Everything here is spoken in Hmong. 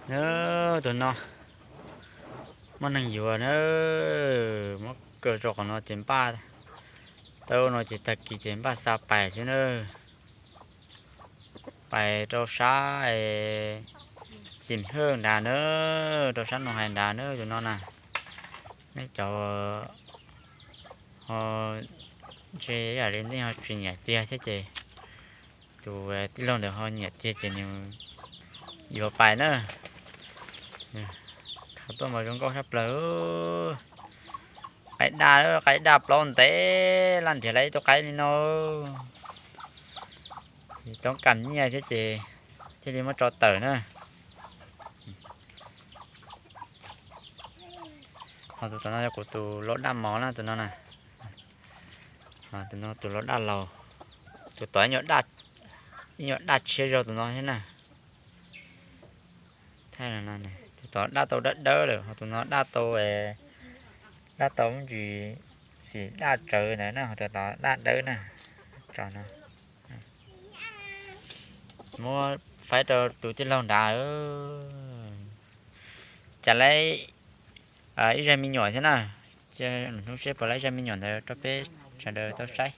Na, tus no muaj neeg yuav na, muab kaw rau qhov no ces npaj, tau no ces tag kis ces npaj xa pais xwb na. Pais rau sab Yim Hawj nrad na, rau sab Noo Hais nrad na tus no na. Nej cov ho ntshe yam li nej ho tsis nyiam tiag thiab ces tus tij laug ntawd ho nyiam tiag ces nws yuav pais na. Khav tuaj mas zoo nkauj sab plaws. Qaib daj, qaib daj plaub ntev laj nrhiav lawm ib tug qaib li no. Toob kam nyiaj thiab ces thiaj li muab tso tawm na. Ho tus tom no yog kuv tus laus daj mos na tus no na. Tus no tus laus daj laus, tus tod ib nyuag daj tshiab zog tus no thiab na. Tus tod daj tau dawb dawb lawm, ho tus no daj tau, daj tau muaj ntsis xim daj tsawv ntawd na, ho tus tod daj dawb na. Tso no, muab faib rau tus tij laug nrad. Cas lawv ib zag me nyuam thiab na, hnub seb puas lawv ib zag me nyuam ntawd rau peb sawv daws tau saib.